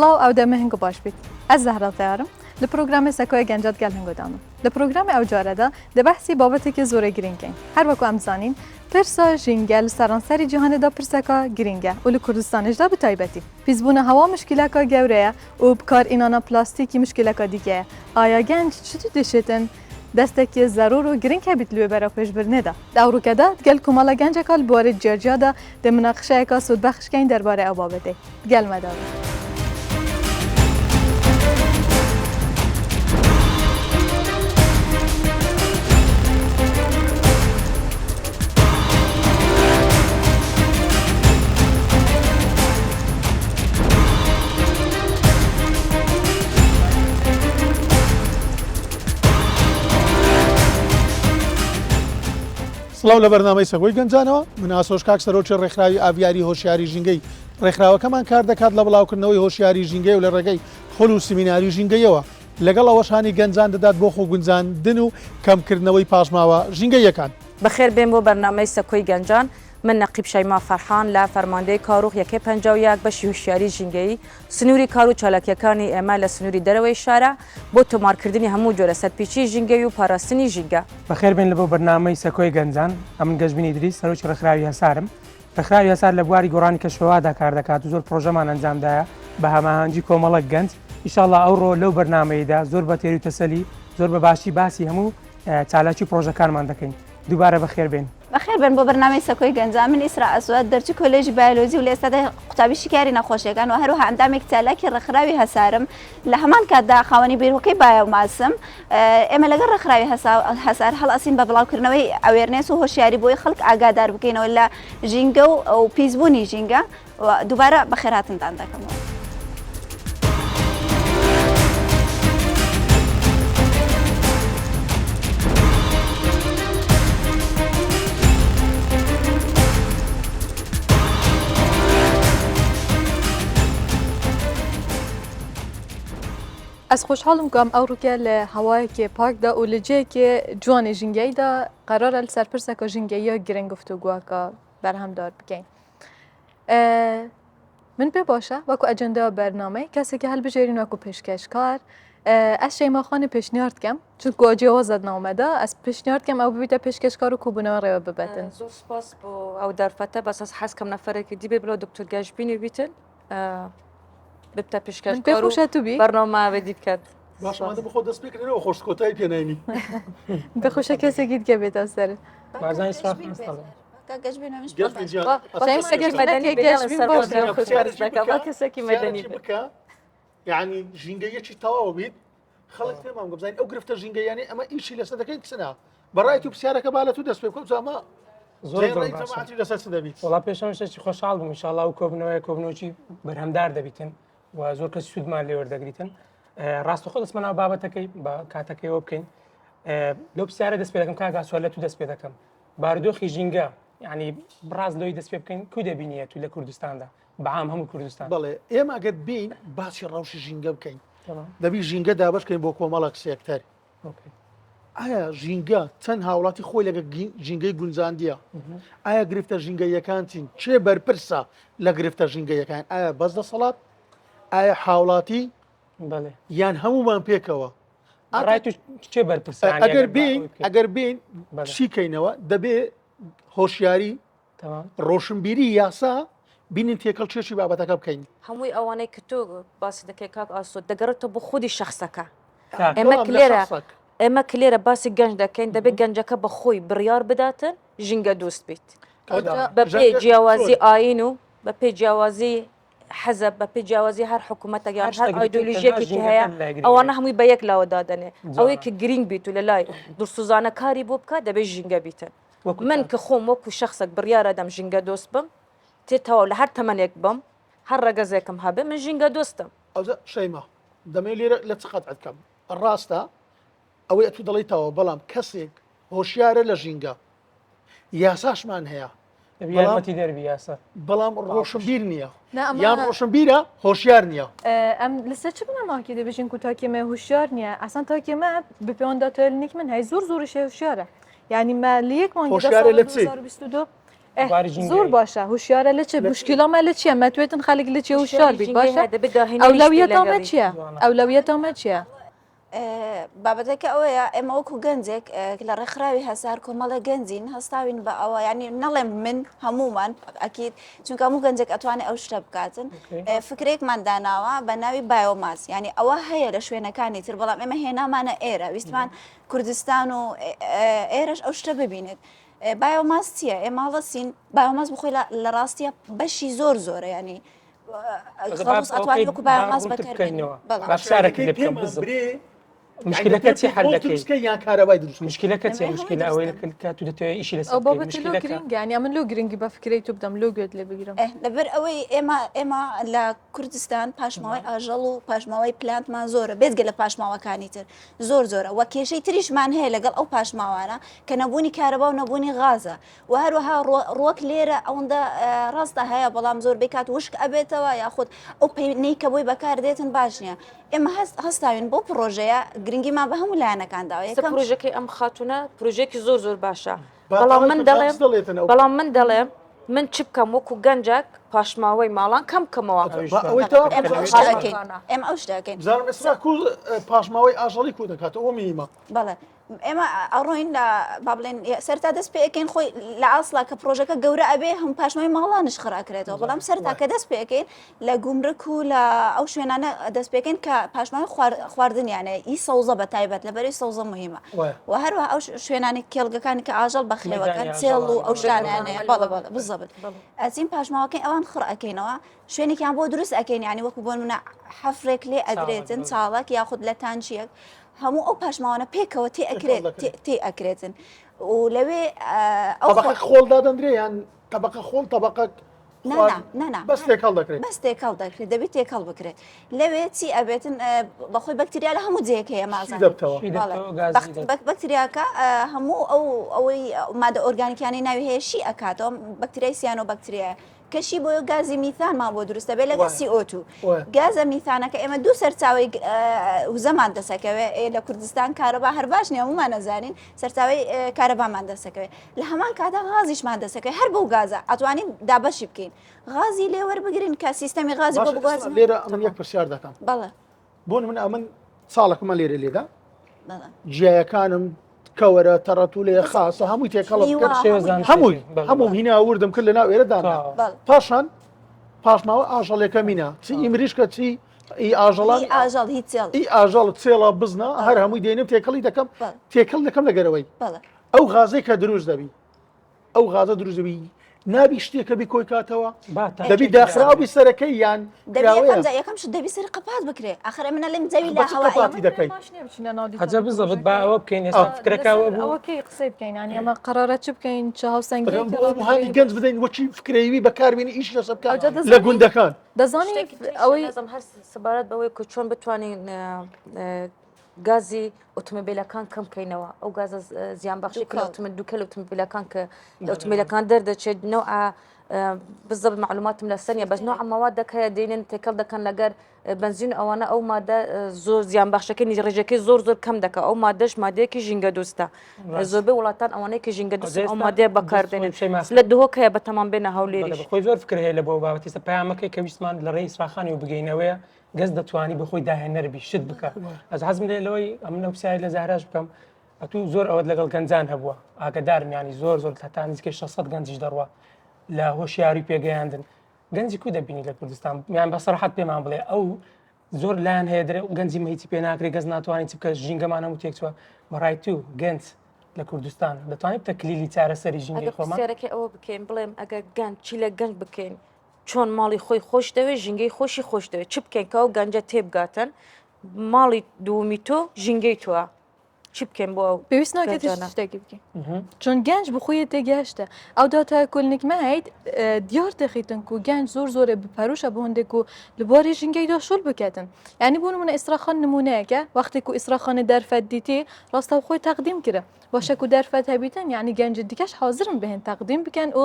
سڵاو ئەو دەمە هەنگو باش بیت ئەز زەهرا تەیارم لە پرۆگرامێ سەکۆیە گەنجات گەل هەنگو دامم لە پرۆگرامێ ئەو جارەدا دە بەحسی بابەتێکی زۆرێ گرینگ کەین هەر وەکو ئەم زانین پرسا ژینگە لە سەرانسەری جیهانێدا پرسەکا گرینگە و لە کوردستانێشدا بە تایبەتی پیسبوونە هەوا مشکیلەکا گەورەیە و بکار ئینانا پلاستیکی مشکیلەکا دیکەیە ئایا گەنج چتو دشێتن دەستێکی زەرور و گرنگ هەبیت لوێ بەرەو پێشبردنێدا دە ئەوڕوکەدا دگەل کومەڵە گەنجەکا لە بوارێ جیاجیادا دە مناقشەیەکا سوودبەخش کەین دەربارەی ئەو بابەتەی دگەل مەدا بن. سڵاو لە بەرنامەی سەگۆی گەنجانەوە من ئاسۆش کاک سەرۆکی ڕێکخراوی ئاڤیاری هۆشیاری ژینگەی ڕێکخراوەکەمان کار دەکات لە بڵاوکردنەوەی هۆشیاری ژینگەی و لە ڕێگەی خول و سمیناری ژینگەیەوە لەگەڵ ئەوەش هانی گەنجان دەدات بۆ خۆگونجاندن و کەمکردنەوەی پاشماوە ژینگەییەکان. بەخێر بێن بۆ بەرنامەی سەکۆی گەنجان، من نەقیب شەیما فەرحان لە فەرماندەی کاروخ یەکەی 51 بەشی هۆشیاری ژینگەیی، سنووری کار و چالاکییەکانی ئێمە لە سنووری دەرەوەی شارە بۆ تۆمارکردنی هەموو جۆرە سەرپیچی ژینگەوی و پاراستنی ژینگە. بەخێر بێن لە بۆ بەرنامەی سەکۆی گەنجان، ئەمن گەشبین ئیدریس سەرۆکی ڕێکخراوی هەسارم، ڕێکخراوی هەسار لە بواری گۆڕانی کەشوهەوادا کار دەکات و زۆر پڕۆژەمان ئەنجامدایە بە هەماهەنگی کۆمەڵێک گەنج، ئیشاڵڵا ئەوڕۆ لەو بەرنامەیەدا زۆر بە تێر و تەسەلی زۆر بە باشی باسی هەموو چالاکی و پڕۆژەکانمان دەکەین. دووبارە بەخێر بێن. بەخێر بێن بۆ بەرنامەی سەکۆی گەنجان، من ئیسرا ئەسوەد، دەرچووی کۆلێژی بایۆلۆجی و لە ئێستادا قوتابی شیکاری نەخۆشیەکان و هەروەها ئەندامێکی چالاکی ڕێکخراوی هەسارم، لە هەمان کاتدا خاوەنی بیرۆکەی بایۆماسم. ئێمە لەگەڵ ڕێکخراوی هەسار هەڵئەسین بە بڵاوکردنەوەی awareness و هۆشیاری بۆی خەڵک ئاگادار بکەینەوە لە ژینگە و پیسبوونی ژینگە و دووبارە بەخێرهاتنتان دەکەمەوە. ئەز خۆشحاڵم کو ئەم ئەوڕوکە لە هەوایەکێ پاکدا و لە جێیەکێ جوانێ ژینگەییدا قەرارە لە سەر پرسەکە ژینگەییە گرنگ گفتوگوەکە بەرهەمدار بکەین. من پێ باشە وەکو ئەجەندا بەرنامەی کەسێکی هەلبژێرین وەکو پێشکەشکار ئەس شەیماخانی پێشنیار دکەم چونکو جیاوازە ناومەدا ئەس پێشنیار دکەم ئەو ببیتە پێشکەشکار و کۆبوونەوە ڕێوە ببەتن. زۆر سپاس بۆ ئەو دەرفەتە بەس ئەس حەز کەم نەفەرێکی دی بێ بلۆ دکتۆر گەشبینی بیتن ببتە پێشکەشکار پێ خۆشە تو بی بەرنامە ئەوێ بکات. باش ئەوەندە بخۆ دەست پێکردنەوە خۆش کۆتایی پێ ناینی. پێ خۆشە کەسێکی دیکە بێتە سەر. بارزانی سپاس مستەڵێ. یعنی ژینگەیەکی تەواو بیت خەڵک پێمان بزانین ئەو گرفتە ژینگەیانەی ئەمە ئیشی لەسەر دەکەین چنا بەڕای تو پرسیارەکە با لە تو دەست پێ بکەم ئەمە زۆر لەسەر چ دەبیت وڵا پێشەوە شتێکی خۆشحاڵ بووم ئینشاڵڵا و کۆبنەوەیە کۆبنەوەی بەرهەمدار دەبیتن و زۆر کەس سوودمان لێ وەردەگریتن ڕاستەخۆ دەستمە ناو بابەتەکەی بە کاتەکەیەوە بکەین لەو پرسیارە دەست پێ دەکەم کاک ئاسۆ لە تو دەست پێ دەکەم بارودۆخی ژینگە یعنی ڕاست لۆی دەست پێ بکەین کو دەبینیە تو لە کوردستاندا بەعام هەموو کوردستان بەڵێ ئێمە ئەگەر بین باسی ڕەوشی ژینگە بکەین دەبی ژینگە دابشکەین بۆ کۆمەڵک سێکتەر ئایا ژینگە چەند هاوڵاتی خۆی لەگە ژینگەی گونجاندیە ئایا گرفتە ژینگەیەکان چین چێ بەرپرسە لە گرفتە ژینگەیەکان ئایا بەس دەسەڵات ئایا هاوڵاتی یان هەمومان پێکەوە چێ بەرپرس ئەگەر بین ئەگەر بین شیکەینەوە دەبێ هۆشیاری ڕۆشنبیری یاسا بینین تێکەڵ کێشی بابەتەکە بکەین. هەمووی ئەوانەی کە تۆ باسی دەکەی کاک ئاسۆ دەگەڕێتەوە بۆ خودی شەخسەکە. ئێمە کلێرە ئێمە کلێرە باسی گەنج دەکەین دەبێت گەنجەکە بە خۆی بڕیار بداتن ژینگە دۆست بیت. بە پێی جیاوازی ئایین و بە پێی جیاوازی حەزب بە پێی جیاوازی هەر حکوومەتێک یان هەر ئایدۆلۆژیەکی کە هەیە ئەوانە هەمووی بە یەک لاوە دادەنێ ئەوەی کە گرینگ بیت و لە لای دڵسۆزانە کاری بۆ بکات دەبێت ژینگە بیتن. من کە خۆم وەکو شەخسێک بڕیارەدەم ژینگە دۆست بم تێ تەواو لە هەر تەمەنێک بم هەر ڕەگەزێکم هەبێ من ژینگە دۆستم. ئەوجا شەیما دەمەوێت لێرە لە چ قەتعت کەم ڕاستە ئەوەی ئەتوو دەڵێی تەواو بەڵام کەسێک هۆشیارە لە ژینگە یاساشمان هەیە یارمەتی دەربی یاسا بەڵام ڕۆشنبیر نییە یان ڕۆشنبیرە هۆشیار نییە. ئەم لەسەر چ بنەماکی دەبێژین کو تاکێ مە هوشیار نییە ئەسان تاکێ مە بە پێوەندا تۆل نیک من هەی زۆر زۆریش هوشیارە یعنی مە لە یەک مانگی هۆشیارە لە چی؟ 2022. زۆر باشە هوشیارە لە چ مشکلە مە لە چیە مەتوێتن خەلک لە چیە هوشیار بیت باشە ئەولەویەتە مە چیە ئەولەویەتە مە چیە؟ بابەتەکە ئەوەیە ئێمە وەکو گەنجێک لە ڕێکخراوی هەسار کۆمەڵە گەنجین هەستاوین بە ئەوە ینی نەڵێم من هەمومان ئەکید چونکە هەموو گەنجێک ئەتوانێت ئەو شتە بکاتن فکرێکمان داناوە بە ناوی بایۆماس ینی ئەوە هەیە لە شوێنەکانی تر بەڵام ئێمە هێنامانە ئێرە ویستمان کوردستان و ئێرەش ئەو شتە ببینێت بایۆماس چییە؟ ئێمە هەڵەسین بایۆماس بخۆی لە ڕاستیە بەشی زۆر زۆرە ینی ئەتوانی وەکو بایۆماس بەکاربێنەوە مشکلەکە چی حل دەکەی یان کارەبای دروست مشکلەکە چی مشکلە ئەوەی کە تو دەتەوێت ئیشی لەسەر ئەو بابەتە لۆ گرنگە یانی من لۆ گرنگی بە فکرەی تو بدەم لۆ گوێت لێ بگرم لەبەر ئەوەی ئێمە ئێمە لە کوردستان پاشماوەی ئاژەڵ و پاشماوەی plant مان زۆرە بێجگە لە پاشماوەکانی تر زۆر زۆرە وە کێشەی تریشمان هەیە لەگەڵ ئەو پاشماوانە کە نەبوونی کارەبا و نەبوونی غازە و هەروەها ڕوەک لێرە ئەوەندە ڕاستە هەیە بەڵام زۆربەی کات وشک ئەبێتەوە یاخود ئەو پێنەی کە بۆی بەکاردێتن باش نییە ئێمە هەست هەستاوین بۆ پرۆژەیە گرنگیمان بە هەموو لایەنەکان داوە یەکەم پرۆژەکەی ئەم خاتونە پرۆژێکی زۆر زۆر باشە بەڵام من دەڵێم بەڵام من دەڵێم من چ بکەم وەکو گەنجەک پاشماوەی ماڵان کەم بکەمەوە ئێمە ئەو شتەکەین بزانم ئێستا کو پاشماوەی ئاژەڵی کو دەکاتەوە میمە بەڵێ ئێمە ئەڕۆین لە با بڵێن سەرتا دەست پێ ئەکەین خۆی لە ئاسڵا کە پرۆژەکە گەورە ئەبێ هەم پاشمای ماڵانش خڕاکرێتەوە بەڵام سەرتا کە دەست پێ ئەکەین لە گومرک و لە ئەو شوێنانە دەست پێکەین کە پاشمای خواردنیانە ئی سەوزە بە تایبەت لە بەرەی سەوزە مهمە و هەروە ئەو شوێنانی کێڵگەکانی کە ئاژەڵ بەخێوەکەن چێڵ و ئەو شتانیانەیە بەڵە بەڵە بزەبت ئەچین پاشماوەکەی ئەوان خڕ ئەکەینەوە شوێنێکیان بۆ دروست ئەکەین ینی وەکو بۆ منە حەفرێک لێ ئەدرێتن چاڵک یاخود لە تانچیەک هەموو ئەو پاشماوانە پێکەوە تێ ئەکرێت تێ ئەکرێتن و لەوێ ئەو خۆڵ دادەندرێ یان تەبقە خۆڵ تەبقە بەس تێکەڵ دەکرێت بەس تێکەڵ دەکرێت دەبێت تێکەڵ بکرێت لەوێ چی ئەبێتن بەخۆی بەکتریا لە هەموو جێیەک هەیە مازان بەکتریاکە هەموو ئەو ئەوەی مادە ئۆرگانیکیانی ناوی هەیە شی ئەکاتەوە بەکتریای سیانۆ بەکتریایە کەشی بۆیە گازی میثانمان بۆ دروست دەبێت لەگەڵ CO2 گازە میثانەکە ئێمە دوو سەرچاوی وزەمان دەسەکەوێت لە کوردستان کارەبا هەر باش نیە هەمومان نەزانین سەرچاوی کارەبامان دەسەکەوێت لە هەمان کاتا غازیشمان دەسەکەوێت هەر بەو گازە ئەتوانین دابەشی بکەین غازی لێ وەربگرین کە سیستەمی غازی بۆ بگوازین لێرە ئەمن یەک پرسیار دەکەم بەڵێ بۆ من ئەمن ساڵەکەمان لێرە لێدا جیایەکانم کەوەرە تەڕەتو لێ خاصە هەمووی تێکەڵ هەمووی هەموو هینا وردم کرد لە ناو ئێرەدا پاشان پاشماوە ئاژەڵێکە مینا چی ئیمریشکە چی ئی ئاژەڵان ئاژەڵ هی چێڵ ئی ئاژەڵ چێڵە بزنە هەر هەمووی دێنم تێکەڵی دەکەم تێکەڵ دەکەم لەگەرەوەی ئەو غازەی کە دروست دەبی ئەو غازە دروست دەبی نابی شتێکە بی کۆی کاتەوە دەبی داخراوی سەرەکەی یان یەکەم شت دەبی سەر قەپات بکرێ ئەخر منە لەم زەوی لە هەواتی دەکەی حەجە بزەبت با ئەوە بکەین ئێستا فکرەکەەوە ئەوەکەی قسەی بکەین ینی ئەمە قەرارە چ بکەین چ هاوسەنگی هانی گەنج بدەین وەکی فکرەوی بەکاربینی ئیش لەسەر بکە لە گوندەکان دەزانی ئەوەی هەر سەبارەت بەوەی کە چۆن بتوانین گازی ئۆتۆمبیلەکان کەم بکەینەوە ئەو گازە زیانبەخشی کە دووکە لە ئۆتۆمبیلەکان کە لە ئۆتۆمبیلەکان دەردەچێت نەوە بزەب معلوماتم لەسەر نیە بەس نوع مەوادێک هەیە دێنن تێکەڵ دەکەن لەگەر بەنزین ئەوانە ئەو مادە زۆر زیان بەخشەکە نیز ڕێژەکەی زۆر زۆر کەم دەکە ئەو مادەش مادەیەکی ژینگە دۆستە زۆربەی وڵاتان ئەوانەی کە ژینگە دۆست ئەو مادەیە بەکاردێنن لە دهۆک هەیە بەتەمان بێنە هەولێریش خۆی زۆر فکر هەیە لە بۆ بابەتی پەیامەکەی کە ویستمان لە ڕێی ئیسراخانی و بگەینەوەیە گەس دەتوانی بە خۆی داهێنەر بی شت بکە ئەز حەزم لێ لەوەی ئەم لەو پرسیاری لە زەهراش بکەم ئەتوو زۆر ئەوەت لەگەڵ گەنجان هەبووە ئاگدارم ینی زۆر زۆر هەتا نزیکەی 600 گەنجیش دەڕوا لە هۆشیاری پێگەیاندن گەنجی کو دەبینی لە کوردستان یان بە سەرحەت پێمان بڵێ ئەو زۆر لایەن هەیە درێ گەنجی مەیتی پێ ناکرێ گەز ناتوانێت چ بکە ژینگەمان هەموو تێکچوە بەڕای تو گەنج لە کوردستان دەتوانێت تەکلیلی چارەسەری ژینگەی خۆمان ئەوە بکەین بڵێم ئەگەر گەنج چی لە گەنج بکەین چۆن ماڵی خۆی خۆش دەوێت ژینگەی خۆشی خۆش دەوێت چ بکەین کە ئەو گەنجە تێبگاتن ماڵی دووەمی تۆ ژینگەی تۆە چی بکەین بۆ ئەو پێویست ناکات هیچ شتێکی بکەین چون گەنج بخۆی تێگەشتە ئەو داتا کولنیک مەهیت دیار دەخیتن کو گەنج زۆر زۆرێ بپەروشە بۆ هەندێک و لە بواری ژینگەیدا شول بکەتن یعنی بۆ نمونە ئیسراخان نمونەیەکە وەختێک و ئیسراخانە دەرفەت دیتی ڕاستەوخۆی تەقدیم کرا باشە کو دەرفەت هەبیتن یعنی گەنج دیکەش حاضرن بهێن تەقدیم بکەن و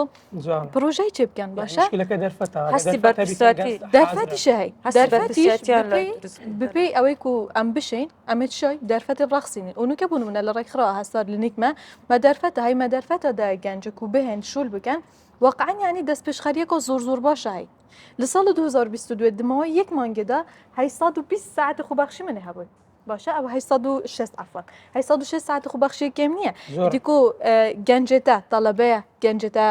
پرۆژەی چێ بکەن باشە هەستی بەرپرسیارەتی دەرفەتیش هەی دەرفەتیش بەپێی ئەوەی کو ئەم بشین ئەمە چای دەرفەتی ڕەخسینین و نوکە بوون منە لە ڕێکخرا هەستار لنیکمە مە دەرفەتە هەی مە دەرفەتە دا گەنج کو بهێن شول بکەن. واقعا یانی دەستپێشخەریەکە زۆر زۆر باشە هەی لە ساڵ 2022 دمەوە یەک مانگێدا 820 ساعت خۆبەخشی منێ هەبوو باشە ئەوە 806 عفوا 806 ساعت خۆبەخشی کێم نییە دیکو گەنجێتە تەڵەبەیە گەنجێتە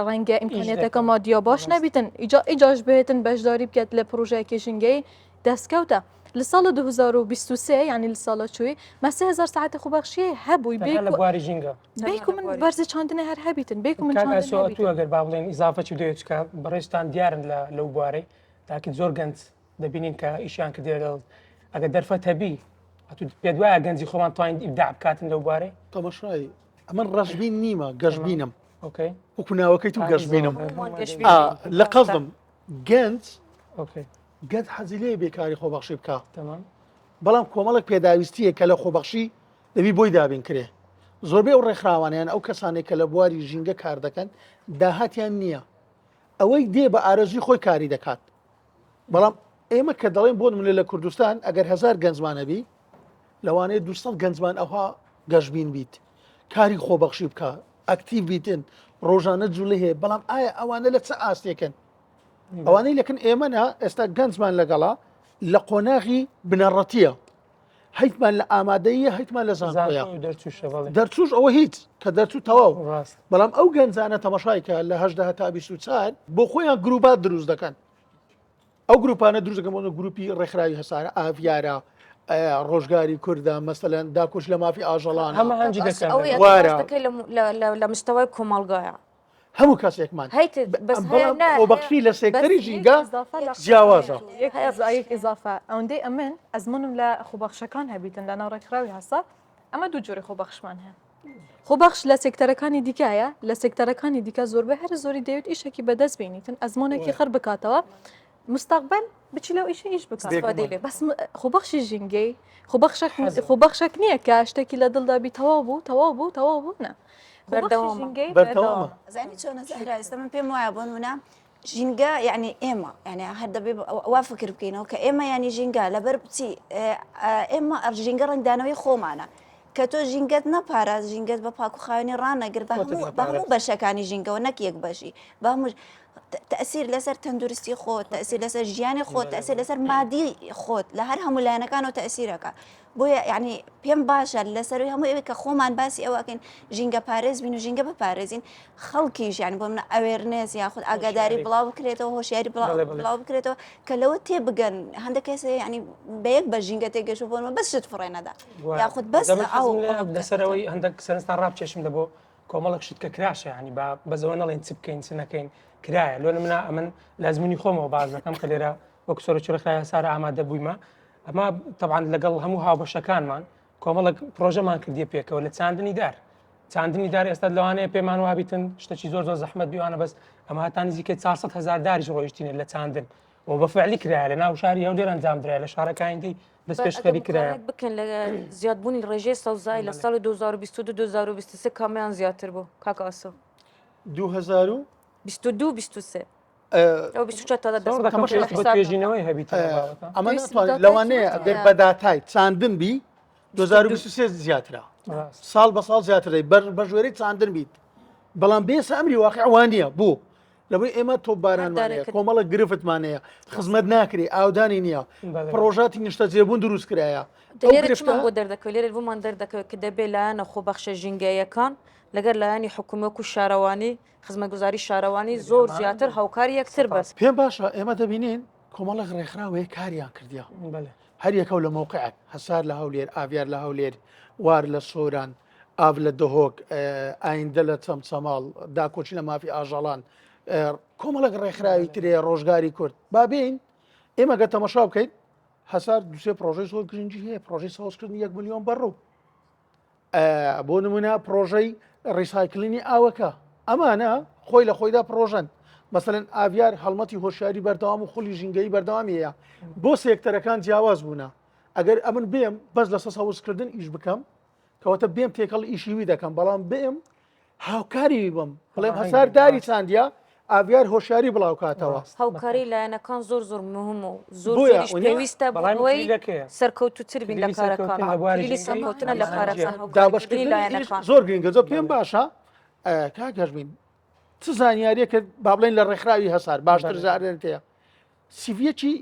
ڕەنگە ئیمکانیەتەکە مادیا باش نەبیتن ئیجا ئیجاش بێتن بەشداری بکات لە پرۆژەیەکی ژینگەی دەستکەوتە لە ساڵ 2023 یعنی لە ساڵە چووی مە 3000 ساعت خۆبەخشی هەبووی بێ لە بواری ژینگە بێکو من بەرزی چاندنە هەر هەبیتن بێکو من کاک ئاسۆ ئەتوو ئەگەر با بڵێن ئیزافە چی دەوێت چکە بەڕێزتان دیارن لە لەو بوارەی تاکید زۆر گەنج دەبینین کە ئیشیان کردێ لەگەڵ ئەگەر دەرفەت هەبی ئەتوو پێت وایە گەنجی خۆمان توانین ئیبداع بکاتن لەو بوارەی تەمەشای ئەمن ڕەشبین نیمە گەشبینم okay وەکو ناوەکەی تو گەشبینم هەموومان گەشبین ئا، بین. لە قەزدم گەنج okay گەنج حەزی لێ بێکاری خۆبەخشی بکە تەمام بەڵام کۆمەڵێک پێداویستیە کە لە خۆبەخشی دەبی بۆی دابین کرێ. زۆربەی ئەو ڕێکخراوانە یان ئەو کەسانەی کە لە بواری ژینگە کار دەکەن داهاتیان نییە. ئەوەی دێ بە ئارەزووی خۆی کاری دەکات. بەڵام ئێمە کە دەڵێن بۆ نمونە لە کوردستان ئەگەر هەزار گەنجمان هەبی لەوانەیە 200 گەنجمان ئەوها گەشبین بیت کاری خۆبەخشی بکە ئەکتیڤ بیتن ڕۆژانە جوڵی هەیە بەڵام ئایا ئەوانە لە چه ئاستێکن ئەوانەی لەکن ئێمەە ئێستا گەنجمان لەگەڵا لە قۆناغی بنەڕەتیە هەیتمان لە ئامادەییە هەیتمان لە زانکۆیە دەرچوش ئەوە هیچ کە دەرچوو تەواو بەڵام ئەو گەنجانە تەمەشای کە لە هەشدە هەتا 24 بۆ خۆیان گروپات دروست دەکەن ئەو گروپانە دروست دەکەن بۆ گروپی ڕێکخراوی هەسارە ئاڤیارە ڕۆژگاری کوردە مەسەلەن داکۆش لە مافی ئاژەڵان هەمە دەکەن لە مستەوای کۆمەڵگایە هەموو کەسێکمان هەیت بەس هەیە نا خۆبەخشی لە سێکتەری ژینگە جیاوازە. یەک ئیزافە ئەوەندەی ئەمن ئەزمونم لە خۆبەخشەکان هەبیتن لە ناو ڕێکخراوی هەسا ئەمە دوو جۆری خۆبەخشمان هەیە خۆبەخش لە سێکتەرەکانی دیکە هەیە لە سێکتەرەکانی دیکە زۆربەی هەرە زۆری دەیەوێت ئیشێکی بەدەست بینیتن ئەزمونێکی خڕ بکاتەوە مستەقبل بچی لەو ئیشە ئیش بکات استفادەی لێ بەس خۆبەخشی ژینگەی خۆبەخشەک خۆبەخشەک نییە کە شتێکی لە دڵدا بی تەواو بوو تەواو بوو تەواو بوو نا بەردەوامە بەردەوامە زانی چۆنە زەهرا ئێستا من پێم وایە بۆ نمونە ژینگە یعنی ئێمە یعنی هەر دەبێ وا فکر بکەینەوە کە ئێمە ینی ژینگە لەبەر بچی ئێمە ژینگە ڕەنگدانەوەی خۆمانە کە تۆ ژینگەت نەپاراست ژینگەت بە پاک و خاوێنی ڕانەگرت بە هەموو بە هەموو بەشەکانی ژینگەوە نەک یەک بەشی بە هەموو تەسیر لەسەر تەندروستی خۆت تەسیر لەسەر ژیانی خۆت تەسیر لەسەر مادی خۆت لە هەر هەموو لایەنەکانەوە تەسیرەکە بۆیە یعنی پێم باشە لەسەروی هەموو ئەوەی کە خۆمان باسی ئەوەکەین ژینگە پارێز بین و ژینگە بپارێزین خەڵکیش یعنی بۆ منە awareness یاخود ئاگاداری بڵاو بکرێتەوە هۆشیاری بڵاو بکرێتەوە کە لەوە تێبگەن هەندێک کەس ینی بە یەک بە ژینگە تێگەشت بۆ بەس شت فڕێ نەدا یاخود بەس لەسەرەوەی هەندێک سەرنجتان ڕابچێشم لە بۆ کۆمەڵک شت کە کراشە ینی با بەزەوە نەڵێن چ بکەین چ نەکەین کرایە لۆ منە ئەمن لازمونی خۆمەوە باز دەکەم کە لێرە وەک سەرۆکی ڕێکخراوی سارە ئامادە بوویمە ئەمە طبعا لەگەڵ هەموو هاوبەشەکانمان کۆمەڵک پرۆژەمان کردیە پێکەوە لە چاندنی دار چاندنی دار ئێستا لەوانەیە پێمان وابیتن شتێکی زۆر زۆر زەحمەت بیوانە بەس ئەمە هەتا نزیکەی 400 هزار داریش ڕۆیشتینە لە چاندن و بە فعلی کرایە لە ناو شاری هەولێر ئەنجام درایە لە شارەکانی دی دەست پێشخەری کرایە بکەن لە زیادبوونی ڕێژەی سەوزایی لە ساڵی 2022 2023 کامیان زیاتر بوو کاک ئاسۆ 2022 23 ئەو 24 تا دەست توێژینەوەی هەبیت ئەمە لەوانەیە ئەگەر بە داتای چاندن بی 2023 زیاترە ساڵ بە ساڵ زیاترە بەر بەژێری چاندن بیت بەڵام بێسە ئەمری واقع وانە بوو لەبەی ئێمە تۆپبارانمان هەیە کۆمەڵە گرفتمان هەیە خزمەت ناکرێ ئاودانی نییە پڕۆژاتی نیشتەجێبوون دروست کرایە لێرە چمان بۆ دەردەکەوێت لێرە بۆمان دەردەکەوێت کە دەبێت لایەنە خۆبەخشە ژینگەیەکان لەگەر لایەنی حکومی وەکو شارەوانی خزمەتگوزاری شارەوانی زۆر زیاتر هاوکاری یەکتر بن. پێم باشە ئێمە دەبینین کۆمەڵێک ڕێکخراو هەیە کاریان کردیە هەر یەکەو لە مەوقعێک هەسار لە هەولێر ئاڤیار لە هەولێر وار لە سۆران ئاڤ لە دهۆک ئایندە لە چەمچەماڵ داکۆکی لە مافی ئاژەڵان کۆمەڵێک ڕێکخراوی ترێ ڕۆژگاری کورد با بێین ئێمە گە تەمەشا بکەین هەسار دوسێ پرۆژەی زۆر گرنگی هەیە پرۆژەی سەوزکردنی یەک ملیۆن بەڕوو بۆ نمونە پرۆژەی recycling ی ئاوەکە ئەمانە خۆی لە خۆیدا پرۆژەن مەسەلەن ئاڤیار هەڵمەتی هۆشیاری بەردەوام و خولی ژینگەی بەردەوامی هەیە بۆ سێکتەرەکان جیاواز بوونە ئەگەر ئەمن بێم بەس لەسە سەوزکردن ئیش بکەم کەواتە بێم تێکەڵ ئیشی وی دەکەم بەڵام بێم هاوکاری بم بڵێم هەسار داری چاندە ئاڤیار هۆشیاری بڵاوکاتەوە. هاوکاری لایەنەکان زۆر زۆر مهم و زۆر زۆریش پێویستە بۆ ئەوەی سەرکەوتووتر بین لە کارەکان. کلیلی سەرکەوتنە لە کارەکان هاوکاریکردنی لایەنەکان. زۆر گرنگە زۆر پێم باشە کاک هەژمین. چ زانیاریەکە با بڵێن لە ڕێکخراوی هەسار باشتر زارێن تەیە سیڤیەکی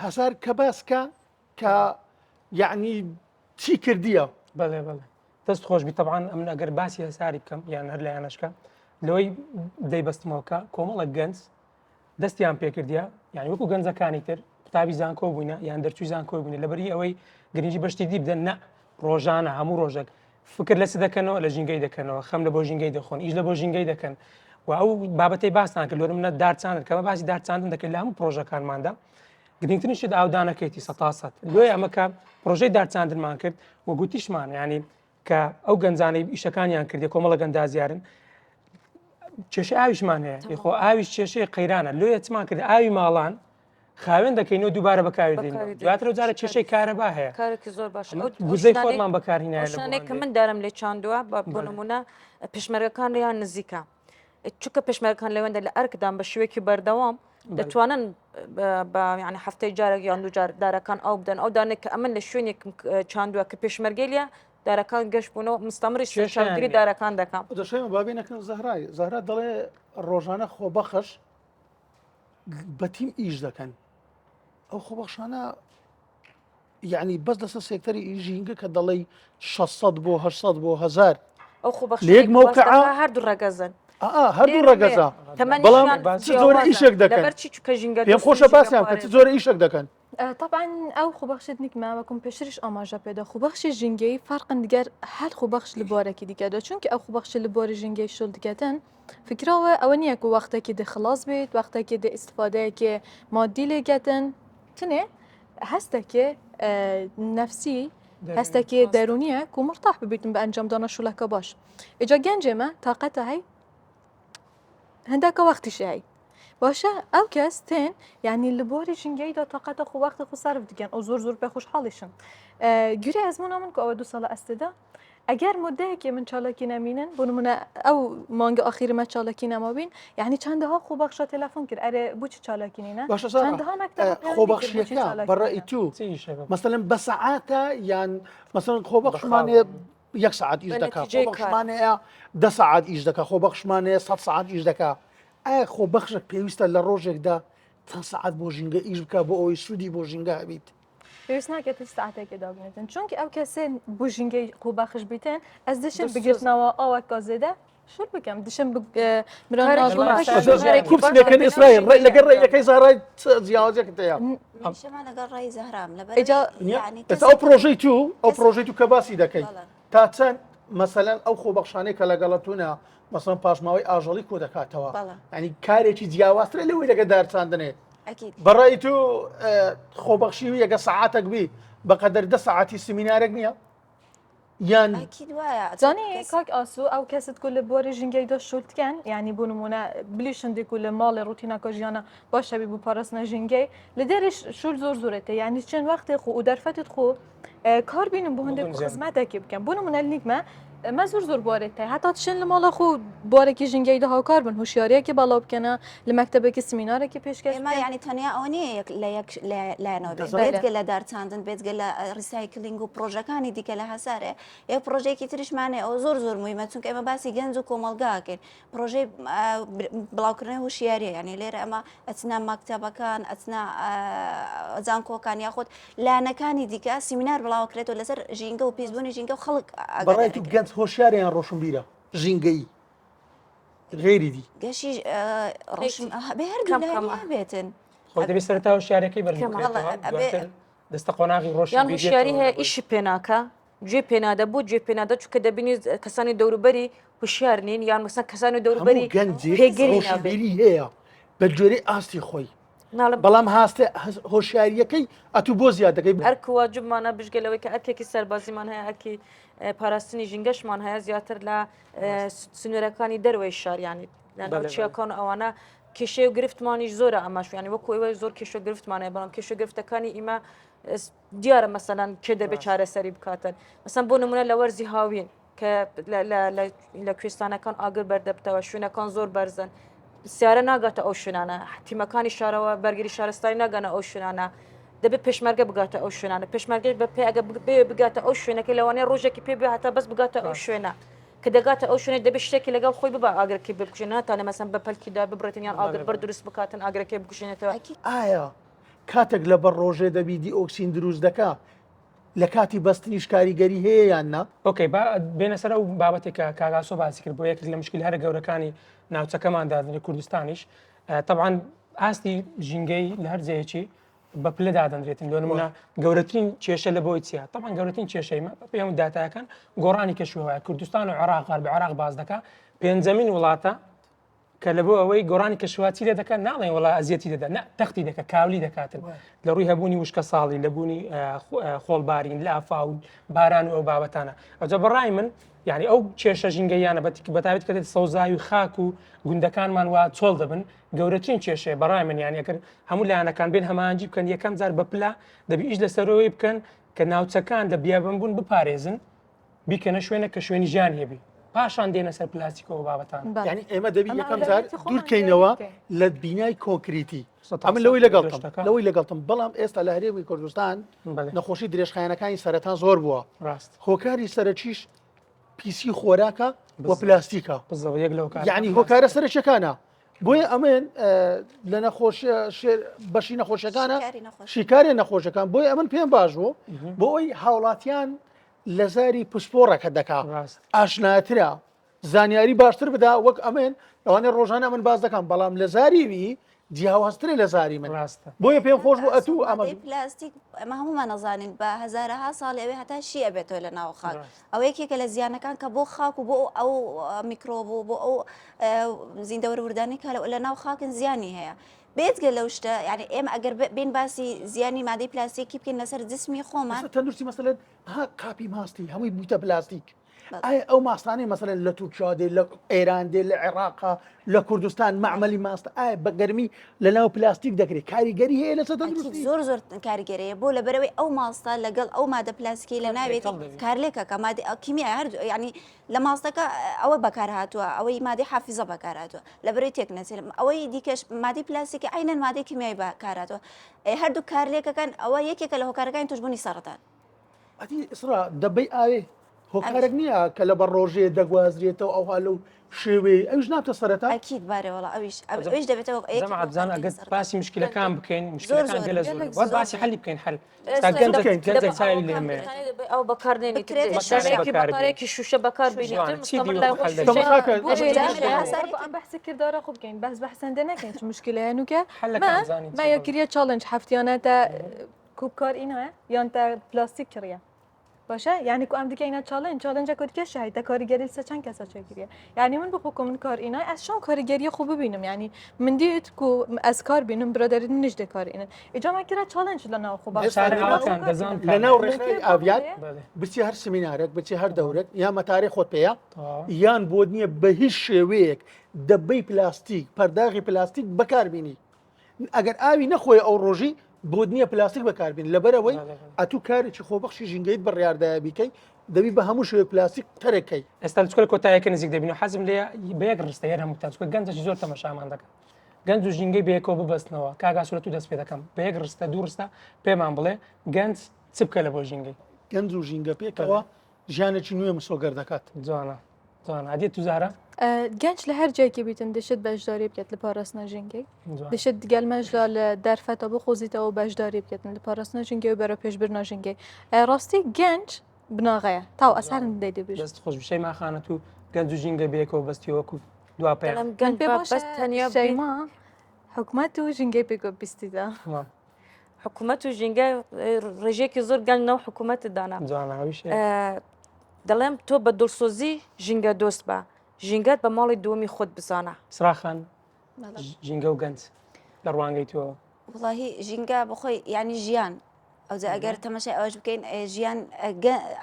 هەسار کە باسکە کە یعنی چی کردیە؟ بەڵێ بەڵێ دەست خۆشبی تەبان ئەمن ئەگەر باسی هەساری بکەم یان هەر لایەنەشکە لەوەی دەیبەستمەوە کە کۆمەڵە گەنج دەستیان پێکردە یعنی وەکو گەنجەکانی تر قوتابی زانکۆ بووینە یان دەرچووی زانکۆ بووینە لەبەری ئەوەی گرنگی بەشتی دی بدەن نە ڕۆژانە هەموو ڕۆژێک فکر لە چ دەکەنەوە لە ژینگەی دەکەنەوە خەم لە بۆ ژینگەی دەخۆن ئیش لە بۆ ژینگەی دەکەن و ئەو بابەتەی باستان کرد لۆرم نە دارچاندن کەمە باسی دارچاندن دەکەین لە هەموو پرۆژەکانماندا گرنگترین شت ئاودانەکەیتی سەتا سەد لۆیە ئەمە کە پرۆژەی دارچاندنمان کرد و گوتیشمان ینی کە ئەو گەنجانەی ئیشەکانیان کردی کۆمەڵە گەندازیارن کێشە ئاویشمان هەیە خۆ ئاویش کێشەی قەیرانە لۆیە چمان کرد ئاوی ماڵان خاوێن دەکەین و دووبارە بەکاری دێن دواتر و جارە کێشەی کارەبا هەیە کارێکی زۆر باش گوزەی خۆمان بەکارهینایە کە من دارم لێ چاندووە بە بۆ نمونە پێشمەرگەکان لێیان نزیکە چونکە پێشمەرگەکان لەوێندە لە ئەرکدان بە شێوەیەکی بەردەوام دەتوانن بە یعنی هەفتەی جارێک یان دوو جار دارەکان ئاو بدەن ئەو دانێک کە ئەمن لە شوێنێک چاندووە کە پێشمەرگەلیە دارەکان گەش بوونەوە مستەمری چاودێری دارەکان دەکەم دەشێمە بابێنەکەن زەهرای زەهرا دەڵێ ڕۆژانە خۆبەخش بە تیم ئیش دەکەن ئەو خۆبەخشانە یعنی بەس لەسەر سێکتەری ژینگە کە دەڵێی 600 بۆ 800 بۆ 1000 ئەو خۆ بەخش لە یەک مەوقعا هەردوو ڕەگەزن هەردوو ڕەگەزە بەڵام چ جۆرە ئیشێک دەکەن لەبەر چی چونکە ژینگە پێم خۆشە باسیان بکەن چ جۆرە ئیشێک دەکەن طبعا ئەو خۆبەخشت نکمە وەکم پێشتریش ئاماژە پێدا خۆبەخشی ژینگەی فەرقن دیگەر هەر خۆبەخش لە بوارێکی دیکەدا چونکە ئەو خۆبەخشی لە بواری ژینگەی شل دکەتن فکرەوە ئەوە نییە کە وەختێکی دێ خلاص بیت وەختێکی دێ ئیسفادەیەکی مادی لێگەتن تنێ هەستێکێ نەفسی هەستێکی دەرونیە کو مرتاح ببیتن بە ئەنجامدانە شولەکە باش ئیجا گەنجێمە تاقەتە هەی هەندێکە وەختیشی هەی باشە ئەو کەس تێن یعنی لە بواری ژینگەیدا تاقەتە خۆ وەختی خۆ سەرف دکەن ئەو زۆر زۆر پێ خۆشحاڵیشن گوێ ئەزموونە من کە ئەوە دو ساڵە ئەستێدا ئەگەر مدەیەکی من چالاکی نەمینن بۆ نمونە ئەو مانگە ئاخیری مە چالاکی نەمابین یعنی چەندەها خۆبەخشە تەلەفۆن کرد ئەرێ بۆچی چالاکی نینە باشە سارا، چەندەها مەکتەب ئە، خۆبەخشیەکە بەڕەئی تو مەسەلەن بە سەعاتە یان مەسەلەن خۆبەخشمان هەیە یەک سەعات ئیش بە دەکا نەتیجەی کار. خۆبەخشمان هەیە دە سەعات ئیش دەکا خۆبەخشمان هەیە سەد سەعات ئیش دەکا ئایا خۆبەخشێک پێویستە لە ڕۆژێکدا چەند سەعات بۆ ژینگە ئیش بکا بۆ ئەوەی سوودی بۆ ژینگە هەبیت؟ پێویست ناکات هیچ ساعتێکی دابنێتن چونکە ئەو کەسێن بۆ ژینگەی خۆبەخش بیتن ئەس دشم بگرتنەوە ئەوە زێدە شور بکەم دشم لەگەڵ ڕێیەکەی زارای جیاوازێکت هەیە لەگەڵ ڕای زەهرام لەبەر ئەو پرۆژەی تو ئەو پرۆژەی تو کە باسی دەکەیت تا چەند مەسەلەن ئەو خۆبەخشانەی کە لەگەڵتونە مەسەن پاشماوەی ئاژەڵی کۆ دەکاتەوە ینی کارێکی جیاوازترە لەوەی لەگە دارچاندنێ بەڕای تو خۆبەخشی و یەگە سەعاتێک بی بەقەدەر دە سەعاتی سمینارێک نییە یان زانی کاک ئاسو ئەو کەست کو لە بواری ژینگەی دا شول دکەن یعنی بۆ نمونە بلی شندێک و لە ماڵێ ڕوتیناکە ژیانە باشە بی بۆ پاراستنە ژینگەی لە دەرش شول زۆر زۆرێتە یعنی چەند وەختێ خۆ و دەرفەتت خۆ کار بینم بۆ هەندێک خزمەتێکی بکەم بۆ نمونە نیکمە مە زۆر زۆر بوارێت هەیە هەتا چن لە ماڵە خۆ بوارێکی ژینگەی دا هاوکار بن هۆشیاریەکی باڵا بکەنە لە مەکتەبێکی سمینارێکی پێشکەش ئێمە یعنی تەنیا ئەوە نییە یەک لە یەک لایەنەوە بێت بێجگە لە دارچاندن بێجگە لە recycling و پرۆژەکانی دیکە لە هەسارێ یەک پرۆژێکی تریشمانێ ئەو زۆر زۆر مویمە چونکە ئێمە باسی گەنج و کۆمەڵگاکەین پرۆژەی بڵاوکردنەوەی هوشیاریە یعنی لێرە ئەمە ئەچنە مەکتەبەکان ئەچنە زانکۆکان یاخود لایەنەکانی دیکە سیمینار بڵاوکرێتەوە لەسەر ژینگە و پیسبوونی ژینگە و خەڵک بەڕای تو گەنج هۆشیارە یان ڕۆشنبیرە ژینگەیی غێری دی گەشی ڕۆشن بێ هەردوو لایەنی هەبێتن خۆ دەبێت سەرەتا هۆشیارەکەی بەرز بکرێتەوە دواتر دەستە قۆناغی یان ڕۆشنبیریەتەوە هۆشیاری هەیە ئیشی پێ ناکا گوێ پێنادە بۆ گوێ پێنادە چونکە دەبینی کەسانی دەوروبەری هوشیار نین یان مەسەن کەسانی دەوروبەری هەموو گەنجێک پێگەری نابێت ڕۆشنبیری هەیە بە گوێرەی ئاستی خۆی ناڵم بەڵام هاستە هۆشیاریەکەی ئەتوو بۆ زیاد دەکەی ئەرک و واجبمانە بژگە لەوەی کە ئەرکێکی سەربازیمان هەیە ئەرکی پاراستنی ژینگەشمان هەیە زیاتر لە سنوورەکانی دەروەی شار یانی لە ناوچەکان ئەوانە کێشەی و گرفتمانیش زۆرە ئەمەش ینی وەکو ئێوە زۆر کێشە گرفتمان هەیە بەڵام کێشە گرفتەکانی ئیمە دیارە مەسەلەن کێ دەبێت چارەسەری بکاتن مەسەن بۆ نمونە لە وەرزی هاوین کە لە کوێستانەکان ئاگر بەردەبتەوە شوێنەکان زۆر بەرزن سیارە ناگاتە ئەو شوێنانە تیمەکانی شارەوە بەرگری شارستانی ناگەنە ئەو شوێنانە دەبێت پێشمەرگە بگاتە ئەو شوێنانە پێشمەرگەش بە پێ ئەگە بێ بگاتە ئەو شوێنەکە لەوانەیە ڕۆژێکی پێ بێ هەتا بەس بگاتە ئەو شوێنە. کە دەگاتە ئەو شوێنە دەبێت شتێکی لەگەڵ خۆی ببا ئاگرەکەی بکوژێ ناتوانێت مەسەن بە پەلکی دار ببڕێتن یان ئاگر بەر دروست بکاتن ئاگرەکەی بکوژێنێتەوە. ئایا کاتێک لە بەر ڕۆژێ دەبی دیئۆکسین دروست دەکا لە کاتی بەستنیش کاریگەری هەیە یان نا؟ okay با بێنە سەر ئەو بابەتێک کە کاک ئاسۆ باسی کرد بۆ یەکێک لە مشکل هەرە گەورەکانی ناوچەکەمان دادنرێت کوردستانیش تەبعەن ئاستی ژینگەی لە هەر جێیەکی بە پلە دادەنرێتن لۆ نمونە گەورەترین کێشە لە بۆی چیە تەبعەن گەورەترین کێشەی مە بە پێی هەموو داتاکان گۆڕانی کەشوهەوایە کوردستان و عێراق غەرب عێراق باس دەکا پێنجەمین وڵاتە کە لە بۆ ئەوەی گۆڕانی کەشوهەوا چی لێ دەکات ناڵێن وڵا ئەزیەتی دەدا نە تەختی دەکە کاولی دەکاتن لە ڕووی هەبوونی وشکە ساڵی لە بوونی خۆڵبارین لافا و باران و ئەو بابەتانە ئەوجا بەڕای من یعنی ئەو کێشە ژینگەیانە بەتابێت کە دێت سەوزاوی خاک و گوندەکانمان وا چۆڵ دەبن گەورەترین کێشەیە بەڕای من یانی ئەگەر هەموو لایەنەکان بێن هەماهەنگی بکەن یەکەم جار بە پلە دەبی ئیش لەسەرەوەی بکەن کە ناوچەکان لە بیابانبوون بپارێزن بیکەنە شوێنە کە شوێنی ژیان هەبی پاشان دێنە سەر پلاستیکەوە بابەتان یعنی ئێمە دەبی یەکەم جار دوورکەینەوە لە بینای کۆنکریتی ئەمن لەوەی لەگەڵتم لەوەی لەگەڵتم بەڵام ئێستا لە هەرێمی کوردستان نەخۆشی درێژخایەنەکانی سەرەتان زۆر بووە ڕاست هۆکاری سەرەکیش پیسی خۆراکە و پلاستیکە یعنی هۆکارە سەرەکیەکانە بۆیە ئەمن لە نەخۆش بەشی نەخۆشیەکانە شیکاری نەخۆشەکان بۆیە ئەمن پێم باش بوو بۆ ئەوی هاوڵاتیان لە زاری پسپۆڕەکە دەکا ئاشناترە زانیاری باشتر بدا وەک ئەمن لەوانێ ڕۆژانە من باز دەکەم بەڵام لە زاریوی جیاوازترە لە زاری من ڕاستە بۆیە پێم خۆش بوو ئەتوو ئەمە پلاستیک ئەمە هەمومان ئەزانین بە هەزارەها ساڵی ئەوێ هەتا شی ئەبێتەوە لە ناو خاک ئەوە یەکێکە لە زیانەکان کە بۆ خاک و بۆ ئەو میکرۆب و بۆ ئەو زیندەوەر وردانی کە لە ناو خاکن زیانی هەیە بێجگە لەو شتە یعنی ئێمە ئەگەر بین باسی زیانی مادەی پلاستیکی بکەین لەسەر جسمی خۆمان تەندروستی مەسەلەن ها قاپی ماستی هەمووی بوویتە پلاستیک ئایا ئەو ماستانەی مەسەلەن لە تورکیا دێ لە ئێران دێ لە عێراقا لە کوردستان مەعمەلی ماست ئایا بە گەرمی لە ناو پلاستیک دەکرێت کاریگەری هەیە لەسەر تەندروستی زۆر زۆر کاریگەریە بۆ لەبەرەوەی ئەو ماستە لەگەڵ ئەو مادە پلاستیکی لە ناوێتی کارلێکەکە مادە کیمیا هەر ینی لە ماستەکە ئەوە بەکارهاتووە ئەوەی مادەی حافزە بەکارهاتووە لەبەرەی تێک نەچێت ئەوەی دیکەش مادەی پلاستیکی عینەن مادەی کیمیای بەکارهاتووە هەردوو کارلێکەکان ئەوە یەکێکە لە هۆکارەکانی توشبوونی سەرەتان. ئەدی ئیسرا دەبەی ئاوێ هۆکارێک نییە کە لە بە ڕۆژێ دەگوازرێتەوە ئەوها لەو شێوەیە ئەوش نابتە سەرەتا ئەکید بارێ وەڵا ئەویش ئەویش دەبێتەوە جەماعەت بزان ئەگەر باسی مشکلەکان بکەین مشکلەکان گەلە زۆر وەت باسی حەلی بکەین حەل ئێستا گەنجێک گەنجێک چاوی لێ مێ ئەو بەکار نێنیت بەتارێکی شوشە بەکار بینیت چی دی وەکو حەل دەبێت ئەم بەحسی کردارە خۆ بکەین بەس بەحسەندە نەکەین چ مشکلەیە نوکە ما یەکریە challenge هەفتیانە تا کوپ کار ئینایە یان تا پلاستیک کڕیە باشە یعنی کو ئەم دیکەینە challenge challenge ە کو دیکە شاهیدە کاریگەری لەسەر چەند کەسە چێکریە یعنی من بخۆ کو من کار ئینای ئەس شۆن کاریگەریە خۆ ببینم یعنی من دیت کو ئەس کار بینم برادری منیش دێ کار ئینن ئیجا من کرا challenge لە ناو خۆ لە ناو ڕێکخراوی ئاڤیار بچی هەر سمینارێک بچی هەر دەورێک یا مەتارێ خۆت پێیە یان بۆت نییە بە هیچ شێوەیەک دەبەی پلاستیک پەرداغی پلاستیک بەکاربینی ئەگەر ئاوی نەخۆی ئەو ڕۆژی بۆت نییە پلاستیک بەکاربین لەبەرەوەی ئەتوو کارێکی خۆبەخشی ژینگەیت بڕیاردایە بیکەی دەبی بە هەموو شێوەیەک پلاستیک تەرەکەی. ئێستا چکە لە کۆتاییەکە نزیک دەبین و حەزم لێیە بە یەک ڕستە هەر هەمووتان چکە گەنجێکی زۆر تەمەشامان دەکەن گەنج و ژینگەی بەیەکەوە ببەستنەوە کاک ئاسۆ لە تو دەست پێ دەکەم بە یەک ڕستە دوو ڕستە پێمان بڵێ گەنج چ بکە لە بۆ ژینگەی. گەنج و ژینگە پێکەوە ژیانێکی نوێ مسۆگەر دەکات. جوانە جوانە ئەدی تو زەهرا؟ گەنج لە هەر جێیەکی بیتن دەشێت بەشداری بکات لە پاراستنا ژینگەی دەشێت گەل مەژدا لە دەرفەتە بخۆزیتەوە بەشداری بکەن لە پاراستنا ژینگەی و بەرەو پێشبردنا ژینگەی ڕاستی گەنج بناغەیە تاو ئەسەر دەی دەبێت دەست خۆش بشەی ماخانەت و گەنج و ژینگە بەیەکەوە بەستی وەکو دوا پەیام گەنج پێ باشە تەنیا شەیما حکومەت و ژینگەی پێکەوە بیستیدا حکومەت و ژینگە ڕێژەیەکی زۆر گەنج ناو حکومەت دانا دەڵێم تۆ بە دڵسۆزی ژینگە دۆست بە ژینگەت بە ماڵی دووەمی خۆت بزانە. سراخان ژینگە و گەنج لە ڕوانگەی تۆوە. وڵاهی ژینگە بەخۆی یعنی ژیان ئەوجا ئەگەر تەمەشای ئەوەش بکەین ژیان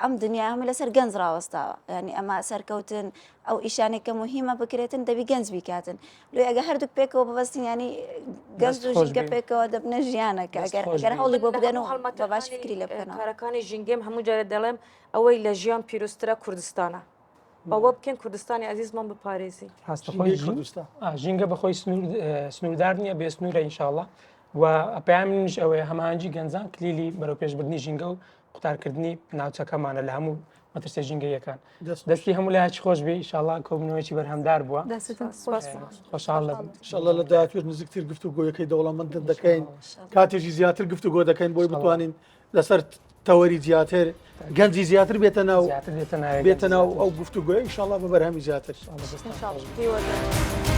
ئەم دنیا هەموو لەسەر گەنج ڕاوەستاوە ینی ئەمە سەرکەوتن ئەو ئیشانێک کە مهمە بکرێتن دەبی گەنج بیکاتن لۆی ئەگە هەردووک پێکەوە ببەستین ینی گەنج و ژینگە پێکەوە دەبنە ژیانەکە ئەگەر ئەگەر هەوڵی بۆ بدەن و هەڵمەت باش فکری لێ بکەنەوە کارەکانی ژینگەم هەموو جارێ دەڵێم ئەوەی لە ژیان پیرۆزترە کوردستانە بەوە بکەین کوردستانی ئازیزمان بپارێزین. ڕاستە خۆی ژینگە بەخۆی سنووردار نییە بێ سنوورە ئینشاءڵڵا و پەیامی منیش ئەوەیە هەماهەنگی گەنجان کلیلی بەرەوپێشبردنی ژینگە و قوتارکردنی ناوچەکەمانە لە هەموو مەترسیە ژینگەییەکان. دەستی هەموو لایەکی خۆش بی ئیشاڵا کۆبوونەوەیەکی بەرهەمدار بووە. خۆشحاڵ دەبم. ئیشاڵا لە داهاتووش نزیکتر گفتوگۆیەکەی دەوڵەمەندتر دەکەین کاتێکی زیاتر گفتوگۆ دەکەین بۆی بتوانین لەسەر تەوەری زیاتر گەنجی زیاتر بێتە ناو بێتە ناو ئەو گفتوگۆی ئیشاڵا بە بەرهەمی زیاتر. هیوادارم.